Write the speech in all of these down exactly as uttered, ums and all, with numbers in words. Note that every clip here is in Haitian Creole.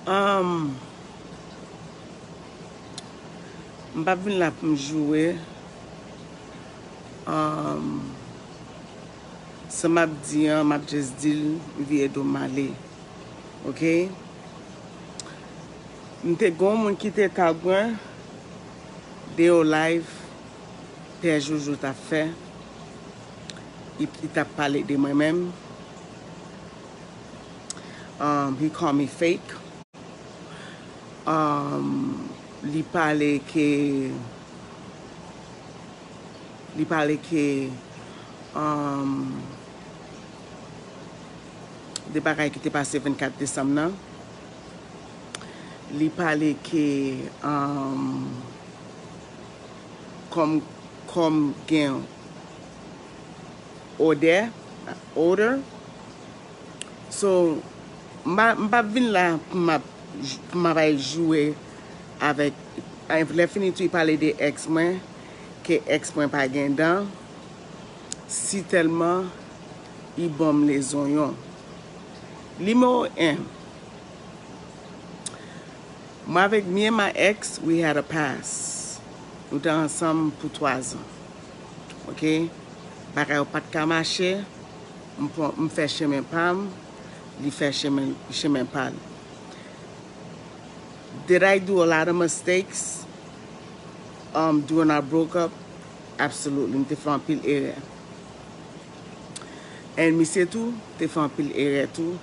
Um, m p ap vin la pou m joure. Um, sa m ap di an, m ap just di l, m vire do m ale. Ok? M te gen yon moun ki te tag mwen, de yon live Pè Jojo t ap fè. Li, li t ap pale de mwen menm. Um, he called me fake. Um, li pale ke, li pale ke, um, de bagay ki te pase vennkat desanm nan. Li pale ke, um, kòm, kòm gen odè, odor. So, m pa, m p ap vin la pou m ap, pou m ap al joure avèk, lè fini tou, li pale de èks mwen, ke èks mwen pa gen dan, si tèlman li ban m lezonyon. Nimewo en, mwen avèk, me and my ex, we had a past. Nou te ansanm pou twa zan. Ok? Bagay yo pa t ka mache. M pran, m fè chemen pa m, li fè chemen, chemen pa l. Did I do a lot of mistakes, um, during our broke up? Absolutely. M te fè anpil erè. And misye tou te fè anpil erè tou.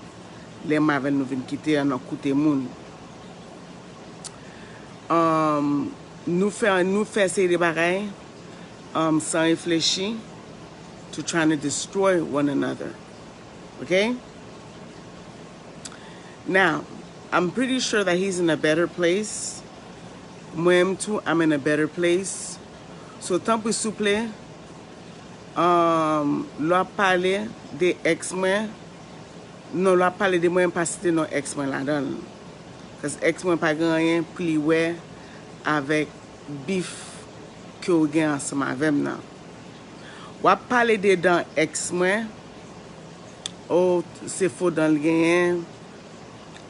Lè m avè l nou vin kite an, nan koute moun. Um, nou fè, nou fè seri de bagay, um, san reflechi, to trying to destroy one another. Ok? Now, I'm pretty sure that he's in a better place. Mwen menm tou, I'm in a better place. So, tanpri, souple, um, lè w ap pale de èks mwen, non, lè w ap pale de mwen, pa site non èks mwen ladan l. Cause èks mwen pa gen anyen pou li wè avèk bif ke w gen ansanm avè m nan. W ap pale de dan èks mwen. O, se fo dan l genyen.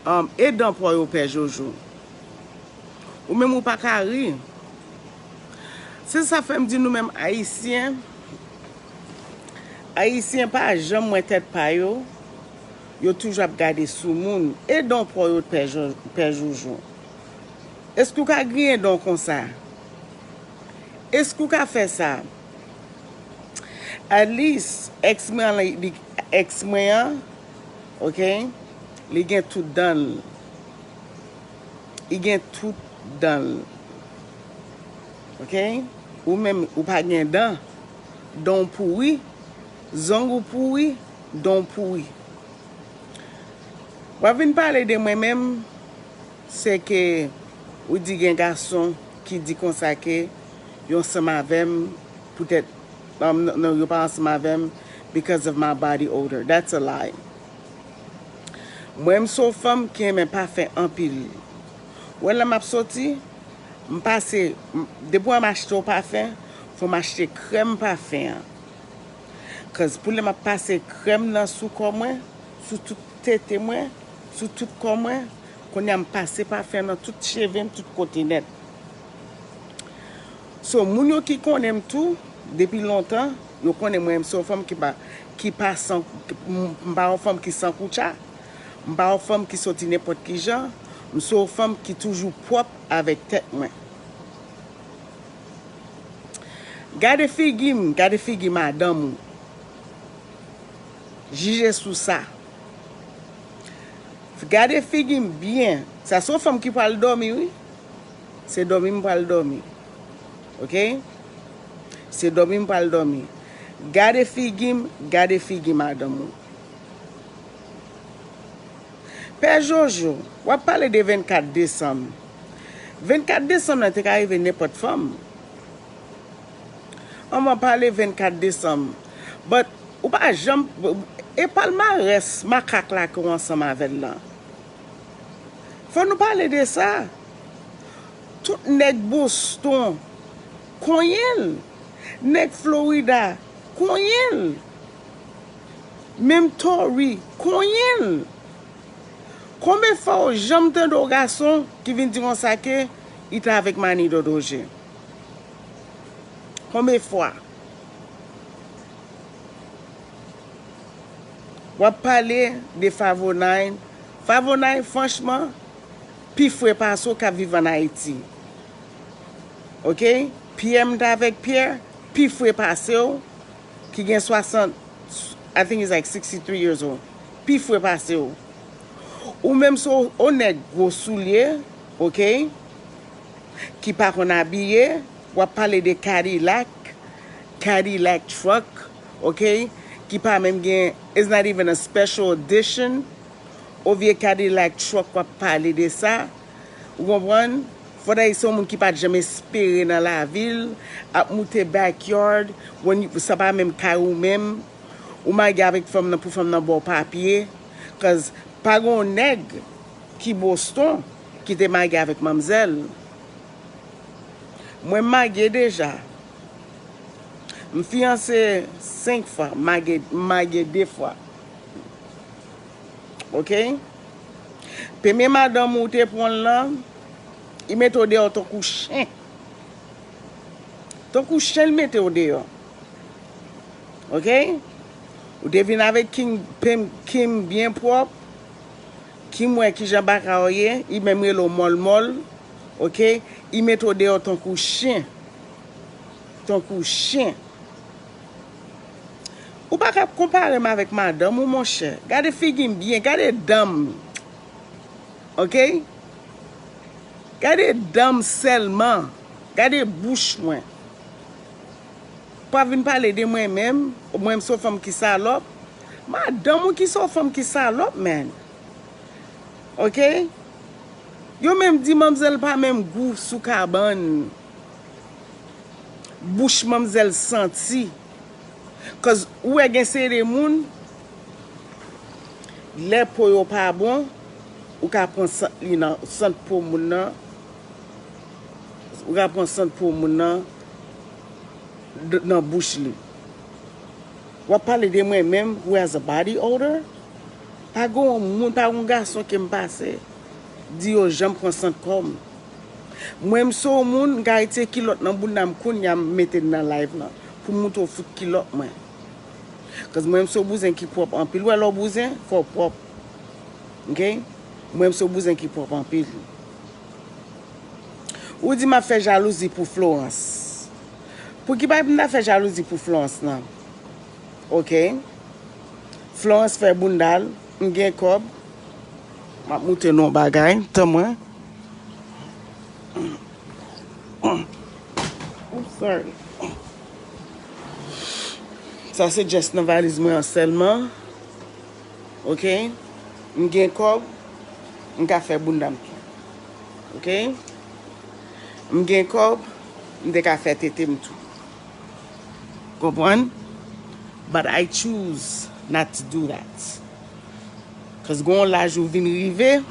Um, e dan pa w yo, Pè Jojo? Ou menm ou pa ka ri. Se sa fè m di nou menm Ayisyen, Ayisyen pa janm wè tèt pa yo. Yo toujou ap gade sou moun. E dan pa w yo, Pè Jo-, Pè Jojo? Èske w ka griyen dan w konsa? Èske w ka fè sa? At least, èks mwen an, li, èks mwen an, ok, li gen tout dan l. Li gen tout dan l. Ok? Ou menm, ou pa gen dan. Dan w pouri. Zong ou pouri. Dan w pouri. W ap vin pale de mwen menm, se ke ou di gen gason ki di konsa ke yo ansanm avè m poutèt, um, non, non, yo pa ansanm avè m because of my body odor. That's a lie. Mwen, m se yon fanm ki renmen pafen anpil. Ou wè lè m ap soti, m pase, m, depi w wè m achte yon pafen, fò m achte krèm pafen an. Cause pou lè m ap pase krèm nan sou kò mwen, sou tout tete mwen, sou tout kò mwen, kounye a m pase pafen nan tout cheve m, tout kote nèt. So, moun yo ki konnen m tou, depi lontan, yo konnen mwen, m se yon fanm ki pa, ki pa san, m, m pa yon fanm ki san koutcha, m pa yon fanm ki soti nenpòt ki jan, m se yon fanm ki toujou pwòp avèk tèt mwen. Gade figi m, gade figi madanm ou. Jije sou sa. Gade figi m byen. Sa se yon fanm ki pral dòmi, wi. Se dòmi m pral dòmi. Ok? Se dòmi m pral dòmi. Gade figi m, gade figi madanm ou. Pè Jojo, w ap pale de vennkat desanm. Vennkat desanm nan te ka rive nenpòt fanm. An, m ap pale vennkat desanm. But ou pa janm, e palmarès makak la ke w ansanm avè l lan. Fò nou pale de sa. Tout nèg Boston konyen l. Nèg Florida konyen l. Menm Tory konyen l. Konbyen fwa w janm tande yon gason ki vin di konsa ke il était avec Mannie Dodoje? Konbyen fwa? W ap pale de Favonay. Favonay, franchman, pi fre pase w k ap viv ann Ayiti. Oke? Pierre, m t avèk Pierre, pi fre pase w, ki gen swasant, I think he's like sixty-three years old. Pi fre pase w. Ou menm se w, w nèg gwo soulye, oke? Ki pa konn abiye, w ap pale de Cadillac, Cadillac truck, oke? Ki pa menm gen, it's not even a special edition. O vye Cadillac truck w ap pale de sa, ou konprann? Fò dayè se yon moun ki pa t janm espere nan lavi l, ap moute backyard, when you, sa pa menm kay ou menm, ou marye avèk fanm nan pou fanm nan ba w papye, cause pa gen yon nèg ki Boston ki te marye avèk manmzèl. Mwen m marye deja. M fiyanse senk fwa, m marye, m marye de fwa. Oke? Premye madanm ou te pran l lan, li mete w deyò tankou chen. Tankou chen li mete w deyò. Oke? Ou te vin avèk King, Pim, Kim byen pwòp. Kim wè kijan bagay yo ye, li menm rele w mòlmòl. Oke? Li mete w deyò tankou chen. Tankou chen. Ou pa ka ap konpare m avèk madanm ou, monchè. Gade figi m byen, gade dan m. Oke? Gade dan m sèlman. Gade bouch mwen. Pa vin pale de mwen menm, mwen m se yon fanm ki salòp. Madanm ou ki se yon fanm ki salòp, man. Oke? Yo menm di manmzèl pa menm gou sou kabann. Bouch manmzèl santi. Cause ou wè gen seri de moun, lè po yo pa bon, ou ka pran sant li nan, sant po moun nan, ou ka pran sant po moun nan d-, nan bouch li. W ap pale de mwen menm, who has a body odor? Pa gen yon moun, pa gen yon gason ke m pase, di yo janm pran sant kò m. Mwen, m se yon moun, m ka retire kilòt nan bounda m kounye a, m mete l nan live lan, pou m montre w fout kilòt mwen. Cause mwen, m se yon bouzen ki pwòp anpil. Ou wè lè w bouzen, fò w pwòp. Oke? Mwen, m se yon bouzen ki pwòp anpil. Ou di m ap fè jalouzi pou Florence. Pou ki bagay pou m ta fè jalouzi pou Florence nan? Oke. Florence fè bounda l, m gen kòb. M ap montre nou yon bagay, tann mwen. Oops, sorry. Sa se just nan valiz mwen an sèlman. Oke? M gen kòb, m ka fè bounda m tou. Oke? M gen kòb, m te ka fè tete m tou. Konprann? But I choose not to do that. Cause gon laj ou vin rive,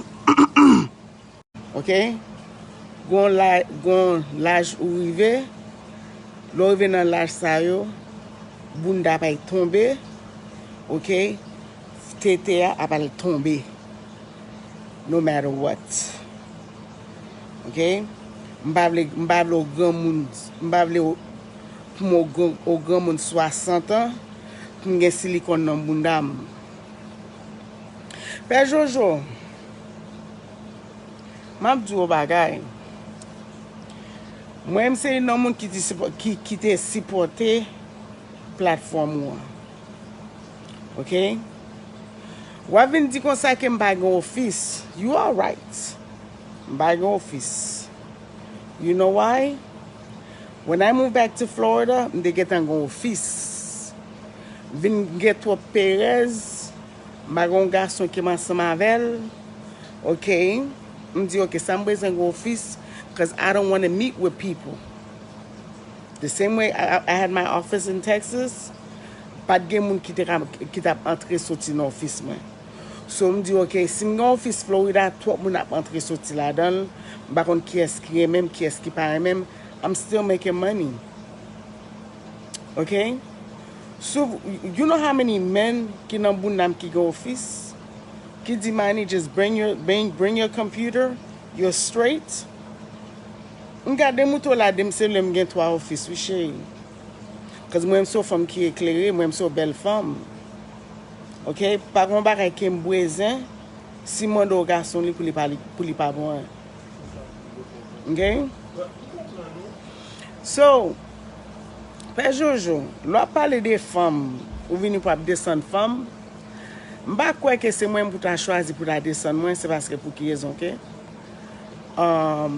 oke? Gon la, gon laj ou rive, lè w rive nan laj sa yo, bounda pral tonbe, oke? Tete a ap al tonbe. No matter what. Oke? M pa vle, m pa vle yon granmoun, m pa vle w, pou m yon gran, yon granmoun swasant an, pou m gen silikòn nan bounda m. Pè Jojo, m ap di w yon bagay. Mwen, m se youn nan moun ki te sipò-, ki, ki te sipòte platfòm ou an. Oke? W ap vin di konsa ke m pa gen ofis. You are right. M pa gen ofis. You know why? When I move back to Florida, m te gentan gen ofis. Vin gen twòp perèz. M pa gen yon gason ke m ansanm avè l. Oke? M di, oke, sa m bezwen gen ofis, cause I don't wanna meet with people. The same way I, I had my office in Texas, pa t gen moun ki te ka, ki t ap antre soti nan ofis mwen. So, m di, "Ok, si m gen ofis Florida, twòp moun ap antre soti ladan l. M pa konn kiyès ki renmen m, kiyès ki pa renmen m. I'm still making money." Ok? So, you know how many men ki nan bounda m ki gen ofis? Ki di, "Mani, just bring your, bring, bring your computer, you're straight." M gade mouto la, de m se lè m gen twa ofis, wi, cheri. Cause mwen, m se yon fanm ki eklere, mwen, m se yon bèl fanm. Ok? Pa gen yon bagay ke m bwezen, si m mande yon gason li pou li pa, li, pou li pa bon. Ok? So, Pè Jojo, lè w ap pale de fanm, ou vini pou ap desann fanm, m pa kwè ke se mwen pou ta chwazi pou ta desann mwen, se paske pou ki rezon ke, um,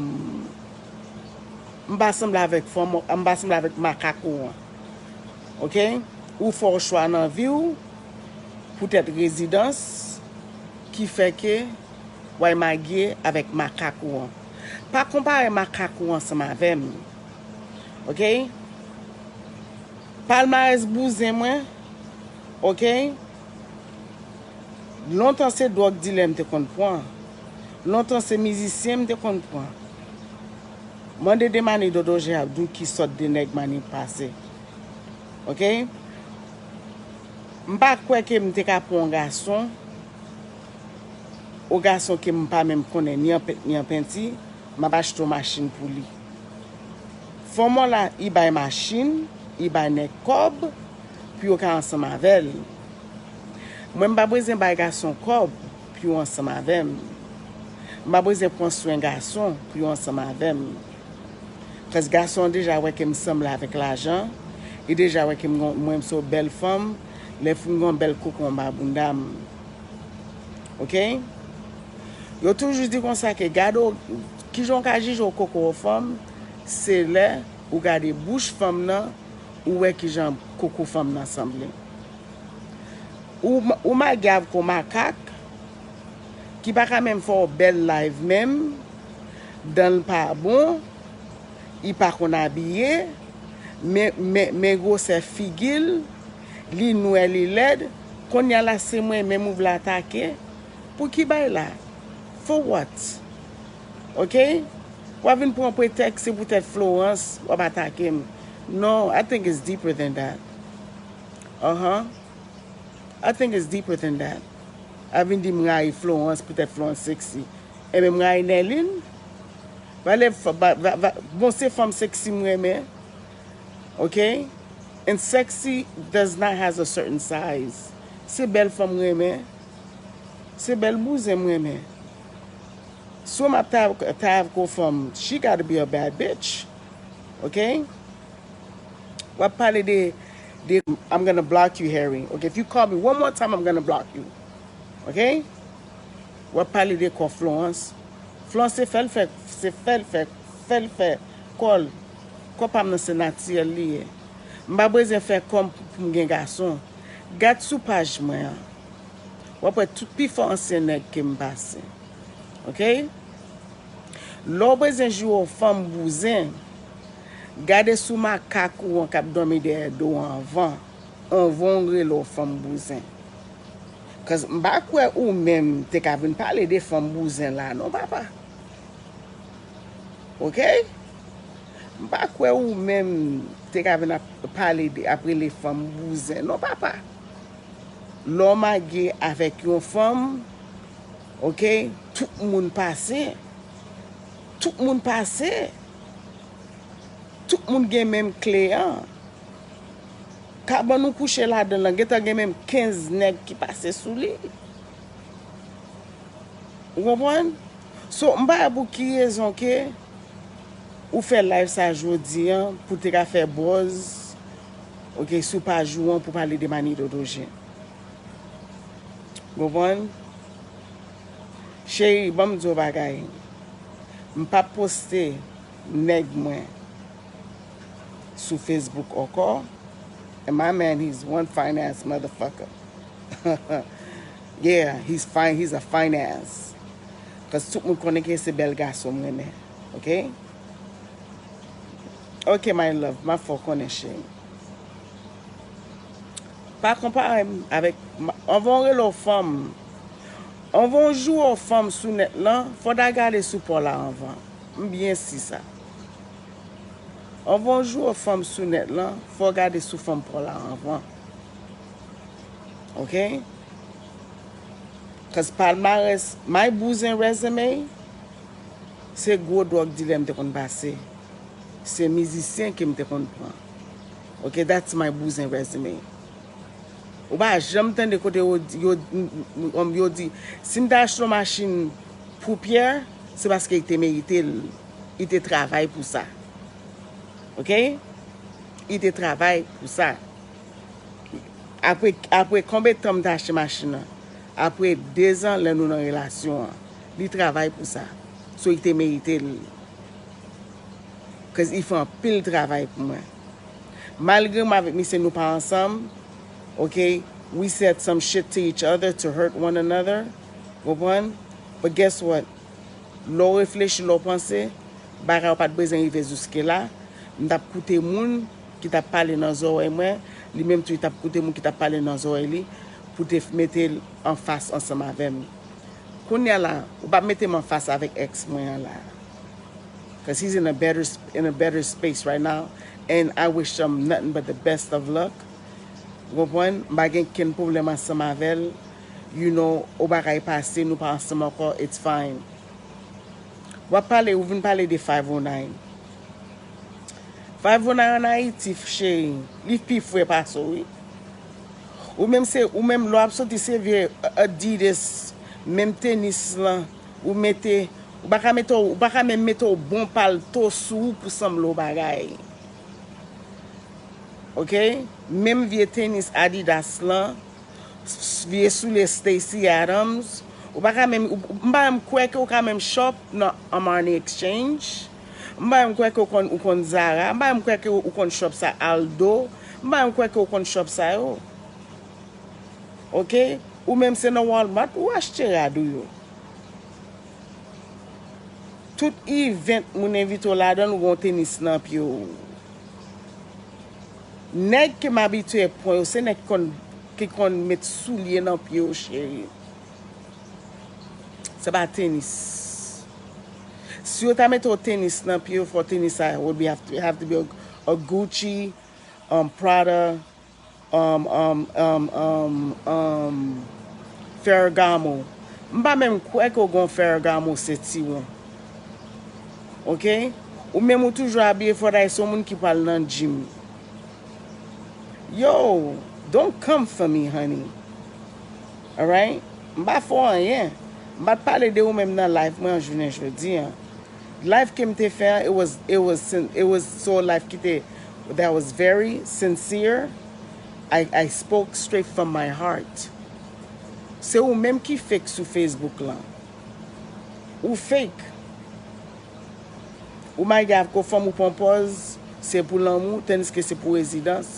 m pa sanble avèk fanm, m pa sanble avèk makak ou an. Ok? Ou fè w chwa nan vi w, poutèt rezidans, ki fè ke w al magye avèk makak ou an. Pa konpare makak ou ansanm avè m. Ok? Palmarès bouzen mwen, ok? Lontan se dwòg dilè m te konn pran. Lontan se mizisyen m te konn pran. Mande de Mani Dodo Jean ap di w ki sòt de nèg Mani pase. Ok? M pa kwè ke m te ka pran yon gason, yon gason ke m pa menm konnen ni an pent ni an penti, m ap achte yon machin pou li. Fanm lan, li bay machin, li bay nèg kòb pou yo ka ansanm avè l. Mwen, m pa bezwen bay gason kòb pou yo ansanm avè m. M pa bezwen pran swen gason pou yo ansanm avè m. Cause gason an deja wè ke m sanble avèk lajan, li deja wè ke m gon, mwen, m se yon bèl fanm, lè fin gen yon bèl koko anba bounda m. Ok? Yo toujou di konsa ke gade w, kijan w ka jije yon koko yon fanm, se lè ou gade bouch fanm nan, ou wè kijan koko fanm nan sanble. Ou, ou magye avèk yon makak ki pa ka menm fè yon bèl live menm, dan l pa bon, li pa konn abiye, men, men, men gwosè figi l, li nwè, li lèd, kounye a la se mwen menm ou vle atake, pou ki bay la? For what? Ok? W ap vin pran pretèks se poutèt Florence w ap atake m. No, I think it's deeper than that. Uh-huh. I think it's deeper than that. A vin di m rayi Florence, poutèt Florence sexy. Enben, m rayi Nerline? Valè, va, va, va, bon, se fanm sexy m renmen. Ok? And sexy does not has a certain size. Se bèl fanm m renmen. Se bèl bouzen m renmen. So m ap ta, ta avèk yon fanm, she gotta be a bad bitch. Ok? W ap pale de, de, I'm gonna block you, Harry. Ok, if you call me one more time, I'm gonna block you. Ok? W ap pale de kò Florence. Florence se fè l fè, se fè l fè, fè l fè kò l. Kò pa m nan se natirèl li ye. M pa bezwen fè kò m pou m gen gason. Gad sou paj mwen an. W ap wè tout pi fò ansyen nèg ke m pase. Ok? Lè w bezwen jwe w fanm bouzen, gade sou makak ou an k ap dòmi dèyè do w an anvan, anvan w rele w fanm bouzen. Cause m pa kwè ou menm te ka vin pale de fanm bouzen la non, papa. Ok? M pa kwè ou menm te ka vin ap pale de, ap rele fanm bouzen non, papa. Lè w magye avèk yon fanm, ok, tout moun pase. Tout moun pase. Tout moun gen menm kle an. Kabann ou kouche ladan l lan, gentan gen menm kenz nèg ki pase sou li. Ou konprann? So, m pa wè pou ki rezon ke ou fè live sa jodi an pou te ka fè buzz, ok, sou paj ou an pou pale de Manito Dojen. Konprann? Cheri, ban m di w bagay. M p ap poste nèg mwen sou Facebook ankò. And my man, he's one fine ass motherfucker. Yeah, he's fine, he's a fine ass. Cause tout moun konnen ke se bèl gason m renmen. Ok? Ok, my love, m ap fè w konnen, cheri. Pa konpare m avèk, anvan w rele w fanm, anvan w joure w fanm sou nèt lan, fò w ta gade sou pa w la anvan. M byen si sa. Anvan w joure w fanm sou nèt lan, fò w gade sou fanm pa w la anvan. Ok? Cause palmarès, my bouzen resume, se gwo drug dilè m te konn pase. Se mizisyen ke m te konn pran. Ok, that's my bouzen resume. Ou pa janm tande kote yo, yo, yo di, si m ta achte yon machin pou Pierre, se paske li te merite l. Li te travay pou sa. Ok? Li te travay pou sa. Apre, apre konbe tan m te achte machin nan? Apre dezan lè nou nan relasyon an. Li travay pou sa. So, li te merite l. Cause li fè anpil travay pou mwen. Malgre mwen avèk misye nou pa ansanm, ok, we said some shit to each other to hurt one another. Konprann? But guess what? Lè w reflechi, lè w panse, bagay yo pa t bezwen rive jiske la. M t ap koute moun ki t ap pale nan zòrèy mwen, li menm tou li t ap koute moun ki t ap pale nan zòrèy li pou te mete l anfas ansanm avè m. Kounye a la, ou p ap mete m anfas avèk ex mwen an la. Cause he's in a better, in a better space right now, and I wish him nothing but the best of luck. Ou konprann? M pa gen kenn pwoblèm ansanm avè l. You know, yon bagay pase, nou pa ansanm ankò, it's fine. W ap pale, ou vin pale de five oh nine. Five oh nine ann Ayiti, cheri, li pi fre pase w, wi. Ou menm se, ou menm lè w ap soti se vye Adidas, menm tenis lan, ou mete, ou pa ka mete, ou pa ka menm mete yon bon palto sou ou pou sanble yon bagay. Ok? Menm vye tenis Adidas lan, vye soulye Stacy Adams, ou pa ka menm, m pa menm kwè ke ou ka menm shop nan Armani Exchange. M pa menm kwè ke ou konn, ou konn Zara. M pa menm kwè ke ou konn shop sa Aldo. M pa menm kwè ke ou konn shop sa yo. Ok? Ou menm se nan Walmart ou achte rad ou yo. Tout event moun envite w ladan l, ou gen yon tenis nan pye w. Nèg ke m abitye pran yo, se nèg ki konn, ki konn met soulye nan pye yo, cheri. Se pa tenis. Si yo ta mete yon tenis nan pye yo, fò tenis sa would be have to, have to be a, a Gucci, um, Prada, um, um, um, um, um, Ferragamo. M pa menm kwè ke w gen yon Ferragamo sentiwon. Ok? Ou menm ou toujou abiye fò ta se yon moun ki pral nan gym. Yo, don't come for me, honey. Alright? M pa fè w anyen. M pa t pale de ou menm nan live mwen an jounen jodi an. Live ke m te fè an, it was, it was, sin- it was so live ki te, that was very sincere. I, I spoke straight from my heart. Se ou menm ki fake sou Facebook lan. Ou fake. Ou marye avèk yon fanm ou pran pòz, se pou lanmou, tandiske se pou rezidans.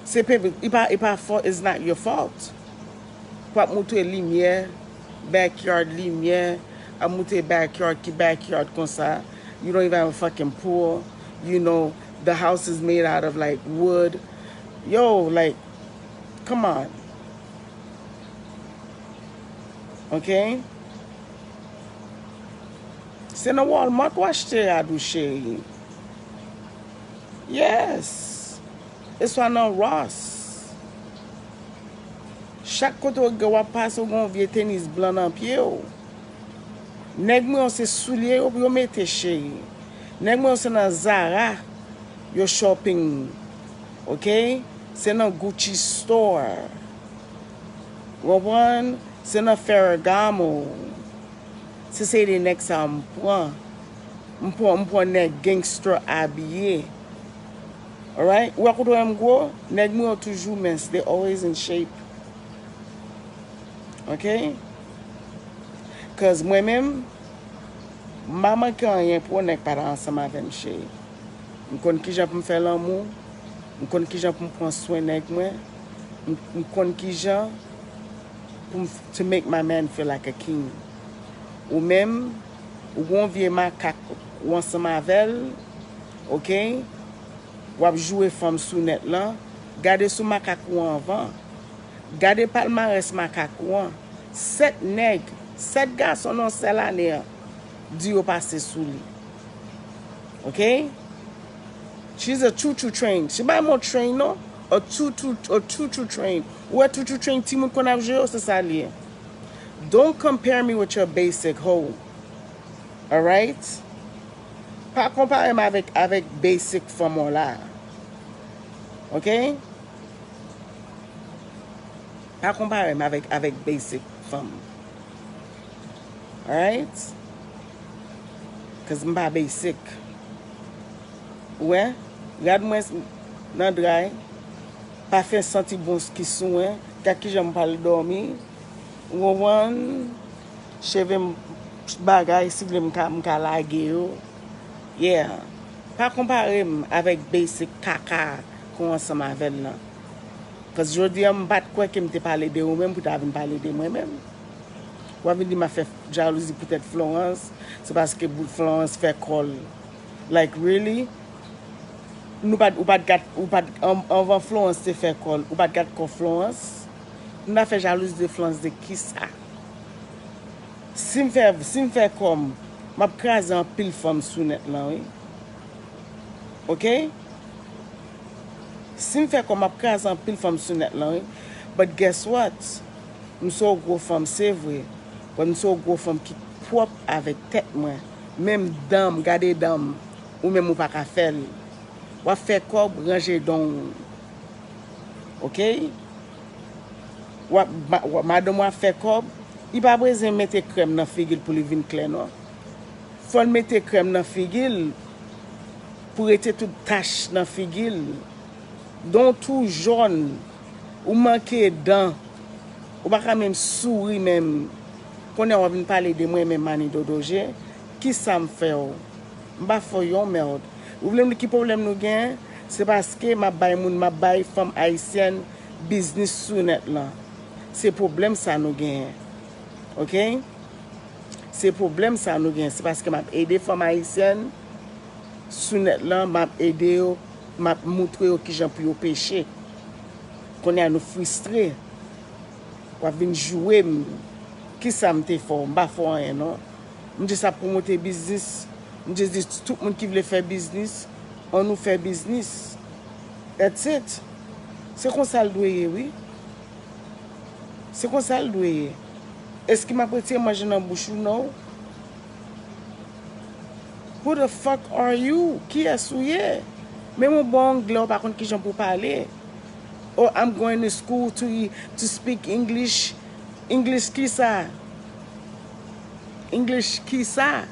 Se pe, e pa, e pa fò, it's not your fault. Pou ap moutre limyè, backyard limyè, ap moutre backyard ki backyard konsa. You don't even have a fucking pool. You know, the house is made out of like wood. Yo, like, come on. Ok? Se nan Walmart w achte rad ou, cheri. Yes. E swa nan Ross. Chak kote w gen w ap pase, w gen yon vye tenis blan nan pye w. Nèg mwen yo se soulye yo, yo mete, cheri. Nèg mwen yo se nan Zara yo shopping. Ok? Se nan Gucci store. Ou konprann? Se nan Ferragamo. Se seri de nèg sa a m pran. M pran, m pran nèg gangster abiye. Alright? Ou wè kote w wè m gwo? Nèg mwen yo toujou mens. They always in shape. Ok? Cause mwen menm, m pa manke anyen pou yon nèg pa ta ansanm avè m, cheri. M konn kijan pou m fè lanmou. M konn kijan pou m pran swen nèg mwen. M, m konn kijan pou m, to make my man feel like a king. Ou menm, ou gon vye makak ou ansanm avè l, Ok? W ap joure fanm sou nèt lan. Gade sou makak ou an anvan. Gade palmarès makak ou an. Sèt nèg, sèt gason nan sèl ane an di yo pase sou li. Ok? She's a choo-choo train. She pa yon train non. A choo-choo, a choo-choo train. Ou wè choo-choo train, timoun konn ap jwe yo, se sa l ye. Don't compare me with your basic hoe. Alright? Pa konpare m avèk, avèk basic fanm ou la. Ok? Pa konpare m avèk, avèk basic fanm. Alright? Cause m pa basic. Ou wè? Rad mwen s- nan dra. Pafen santi bon ki sou mwen. Gad kijan m pral dòmi. Ou konprann? Cheve m bagay, si vle m ka, m ka lage yo. Yeah. Pa konpare m avèk basic kaka ke w ansanm avè l lan. Cause jodi a m pa t kwè ke m te pale de ou menm pou ta vin pale de mwen menm. W ap vin di m ap fè jalouzi poutèt Florence, se paske bout Florence fè kò l. Like, really? Nou pa t, ou pa t gad, ou pa t, an- anvan Florence te fè kò l, ou pa t gad kò Florence? Nou ta fè jalouzi de Florence de kisa? Si m fè, si m fè kò m, m ap kraze anpil fanm sou nèt lan, wi. Ok? Si m fè kò m, m ap kraze anpil fanm sou nèt lan, wi. But guess what? M se yon gwo fanm, se vre. But m se yon gwo fanm ki pwòp avèk tèt mwen. Menm dan m, gade dan m, ou menm ou pa ka fè l. W ap fè kòb, ranje dan w. Ok? W ap, ma- w- madanm w ap fè kòb, li pa bezwen mete krèm nan figi l pou li vin klè non. Fò l mete krèm nan figi l pou rete tout tach nan figi l. Dan w tou jòn, ou manke dan, ou pa ka menm souri menm. Kounye a w ap vin pale de mwen menm Manny Dodoje, kisa m fè w? M pa fè w yon mèd. Ou vle m di ki pwoblèm nou genyen? Se paske m ap bay moun, m ap bay fanm ayisyèn biznis sou nèt lan. Se pwoblèm sa nou genyen. Ok? Se pwoblèm sa nou genyen. Se paske m ap ede fanm ayisyèn sou nèt lan, m ap ede yo, m ap moutre yo kijan pou yo peche. Kounye a nou fristre. W ap vin joure m. Kisa m te fè w? M pa fè w anyen non. M just ap pwomote biznis. M just di tout moun ki vle fè biznis, ann nou fè biznis. That's it. Se konsa l dwe ye, wi. Se konsa l dwe ye. Èske m ap retire manje nan bouch ou? No. Who the fuck are you? Kiyès ou ye? Menm yon bon anglè, ou pa konn kijan pou pale. Oh, I'm going to school to, to speak English. English kisa? English kisa?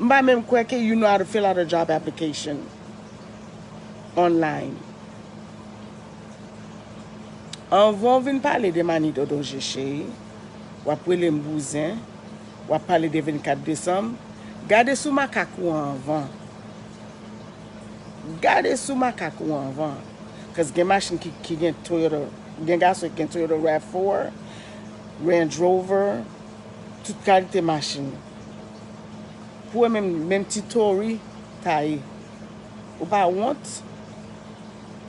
M pa menm kwè ke you know how to fill out a job application online. Anvan w vin pale de Manny Dodoje cheri, w ap rele m bouzen, w ap pale de vennkat desanm, gade sou makak ou an anvan. Gade sou makak ou an anvan. Cause gen machin ki, ki gen Toyota, gen gason ki gen Toyota rav four, Range Rover, tout kalite machin. Pou wè menm, menm ti Tory ta ye. Ou pa wont?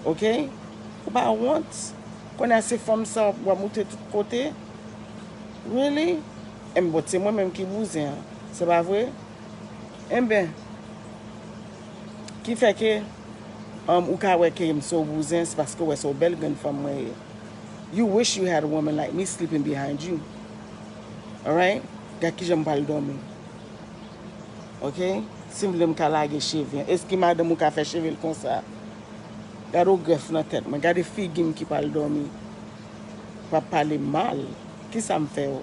Ok? Ou pa wont? Kounye a se fanm sa w ap moutre tout kote? Really? Enben, bon, se mwen menm ki bouzen an. Se pa vre? Enben, ki fè ke, um, ou ka wè ke m se yon bouzen, se paske w wè se yon bèl grenn fanm mwen ye. You wish you had a woman like me sleeping behind you. Alright? Gad kijan m pral dòmi. Ok? Si m vle m ka lage cheve an. Èske madanm ou ka fè cheve l konsa? Gade yon grèf nan tèt mwen. Gade figi m ki pral dòmi. W ap pale mal. Kisa m fè w?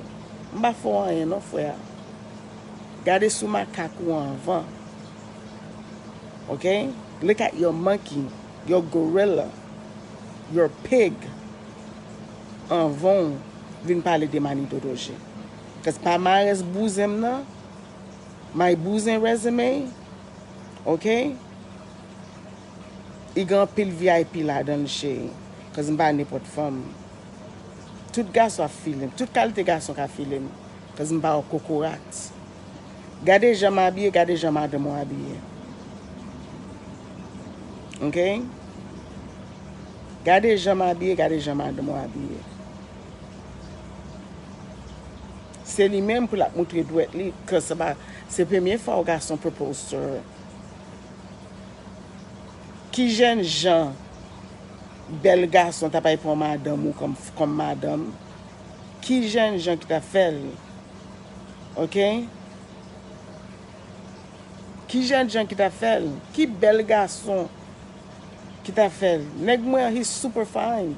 M pa fè w anyen non, frè. Gade sou makak ou an anvan. Ok? Look at your monkey, your gorilla, your pig. Anvan w vin pale de Manny Dodoje. Cause palmarès bouzen m nan, my bouzen resume, ok? Li gen anpil V I P ladan l, cheri. Cause m pa nenpòt fanm. Tout gason ap file m. Tout kalite gason ka file m. Cause m pa yon kokorat. Gade jan m abiye, gade jan madanm ou abiye. Ok? Gade jan m abiye, gade jan madanm ou abiye. Se li menm pou l ap moutre dwèt li, ke se pa, se premye fwa yon gason propose to her. Ki jèn jan bèl gason t ap al pran madanm ou kòm, kòm madanm? Ki jèn jan ki t ap fè l? Ok? Ki jèn jan ki t ap fè l? Ki bèl gason ki t ap fè l? Nèg mwen, he's super fine.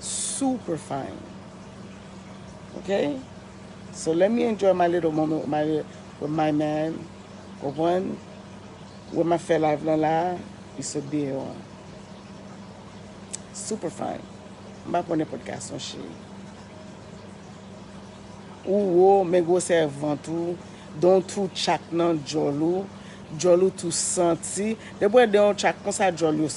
Super fine. Ok? So let me enjoy my little moment with my, with my man. Konprann? Wè m ap fè live lan la, li sot deyò an. Super fine. M pa pran nenpòt gason, cheri. Ou wo, men gwosè vant ou, dan w tou tchak nan djòl ou, djòl ou tou santi. Depi w wè dan w tchak konsa, djòl yo